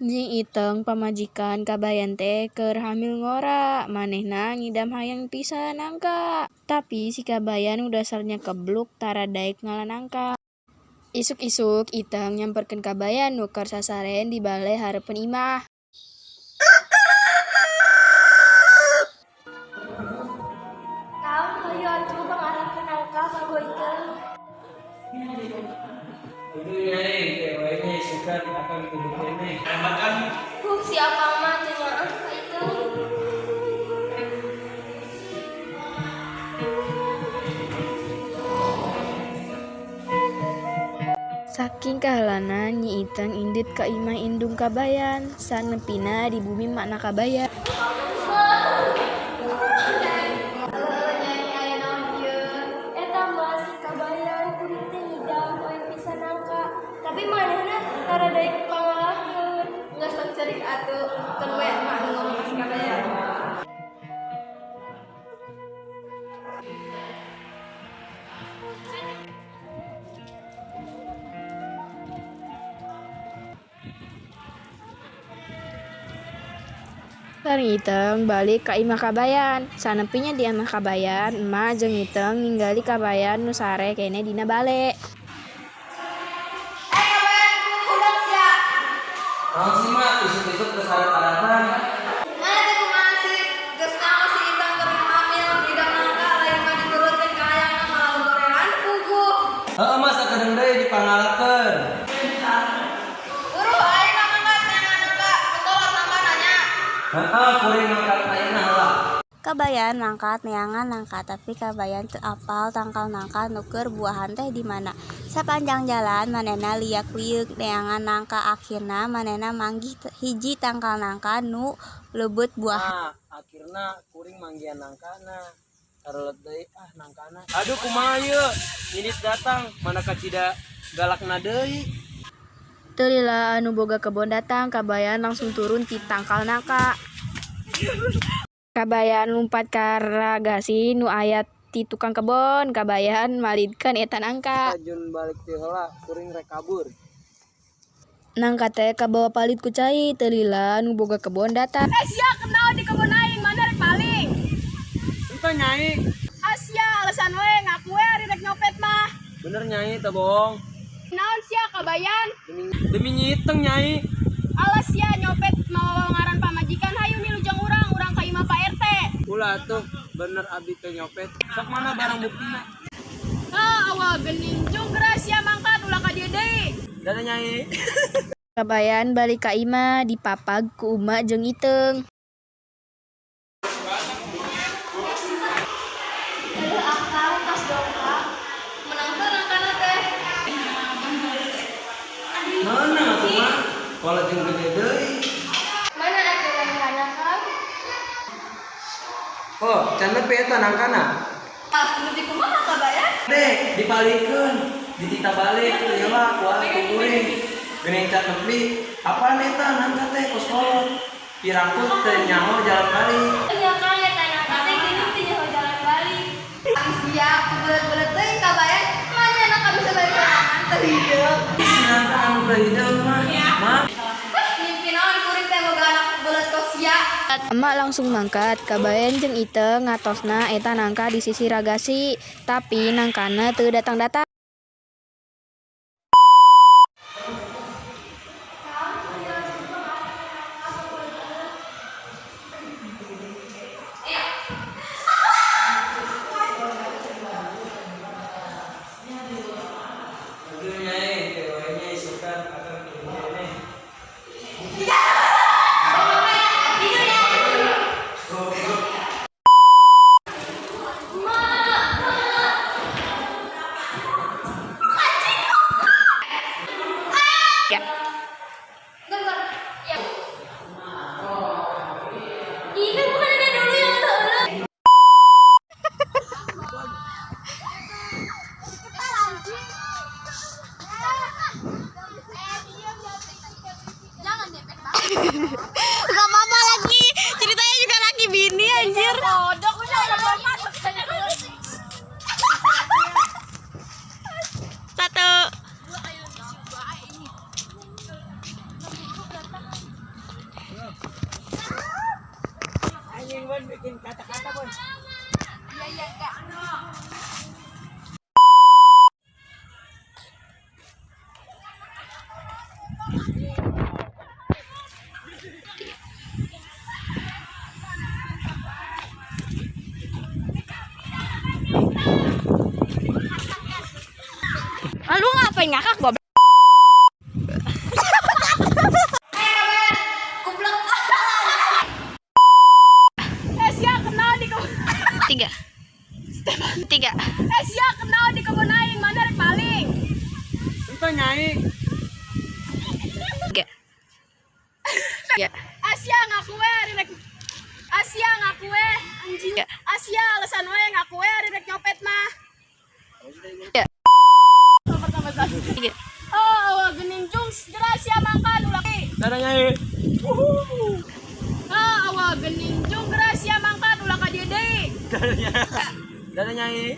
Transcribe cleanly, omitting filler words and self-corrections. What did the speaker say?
Nyi Iteung pamajikan Kabayan teh keur hamil ngora, manehna ngidam hayang pisan nangka. Tapi si Kabayan nu dasarna kebluk tara daek ngala nangka. Isuk-isuk Iteung nyamperkeun Kabayan nu keur sasarean di bale hareupeun imah. Kang, hayu atuh pangarakeun nangka ka Iteung. Huh, si Akang mah teu nyaah ka Iteung. Saking kaheulana Nyi Iteung indit ka imah indung Kabayan, sanepina di bumi emakna Kabayan. Heueuh, Nyai, aya naon ieu? Eta mah si Kabayan, kuring teh ngidam hayang pisan nangka. Tapi manehna tara daek pangalakeun. Geus tong ceurik atuh, keun we emak nu ngomong ka si Kabayan. Sareng Iteung balik ka imah Kabayan. Sanepina di imah Kabayan, emak jeung Iteung ningali Kabayan nu sare keneh dina bale. Eh, Kabayan, hudang sia. Naon sih, Mak, isuk-isuk geus arat-aratan? Mana teh kumaha sih? Geus nyaho si Iteung keur hamil, ngidam nangka lain mah diturutkeun ka hayangna malah gogoreran puguh. Heeh, Mak, sakedeung deui dipangalakeun. Buru ayeuna mangkat neangan nangka, kolot nangkana nya. Heeh, kuring mangkat ayeuna heula. Kabayan mangkat neangan nangka, tapi Kabayan teu apal tangkal nangka nu keur buahan teh di mana. Sapanjang jalan manehna liak-lieuk neangan nangka, akhirna manehna manggih hiji tangkal nangka nu leubeut buahan. Nah, akhirna kuring manggihan nangkana. Tarelet deui ah nangkana. Aduh, kumaha ieu? Indit datang, mana kacida galakna deui. Teu lila anu boga kebon datang, Kabayan langsung turun ti tangkal nangka. Kabayan lumpat ka ragasi nu aya ti tukang kebon, Kabayan malidkeun eta nangka. Tajun balik ti heula, kuring rek kabur. Nangka teh kabawa palid ku cai, teu lila nu boga kebon datang. Eh, sia kunaon di kebon aing, mana rek maling? Henteu, Nyai. Ah, sia alasan we, ngaku we ari rek nyopet mah. Bener, Nyai, teu bohong. Naon sia, Kabayan? Demi Nyi Iteung, Nyai. Alas sia nyopet mawa ngaran pamajikan, hayu milu jeung urang, urang ka imah Pak RT. Ulah tuh, bener abi teh nyopet. Sok mana barang buktina? Ah, awal gening jung geura sia mangkat ulah ka dieu deui. Dadah, Nyai. Kabayan balik ka imah dipapag ku uma jeung Iteung. Heueuh, Akang tos dongkap. Menang teu nangkana teh? Mana atuh, Mak? Kolot jeung gede deui. Mana atuh nangkana, Kang? Oh, can nepi eta nangkana. Ah, nepi kumaha Kabayan? Dek, dipalikeun, ditita balik teu heula ku ku kuring. Geuning can nepi, apaan eta nangka teh kos kolot. Piraku teu nyaho jalan balik. Nya Kang, eta nangka teh geuning teu nyaho jalan balik. Ari sia kebelet-belet teuing Kabayan, mana nangka bisa balik sorangan teu hideung. Si nangka anu teu hideung mah. Mak, Hah, mimpi naon kuring teh boga anak belet kos sia. Emak langsung mangkat, Kabayan jeung Iteung ngatosna eta nangka di sisi ragasi, tapi nangkana teu datang-datang. Aduh, Nyai, teh wae nya isukan akang kieu keneh. Ngakak, ngakak goblok. Kublek. Eh sia kenal di kebun. Tiga. Tiga. Eh sia kenal di kebun aing, mana rek maling? Entah Nyai. Tiga. Tiga. Asia ngaku we ari rek Asia ngaku we anjing. Ya. Asia alasan we ngaku we ari rek nyopet mah. Ya. Pertama satu. Tiga. Oh, awal gening jung segera sia mangkat ulah. Dadah Nyai. Ah, awal gening jung geura sia mangkat ulah ka dieu deui. Dadah Nyai. Dadah Nyai.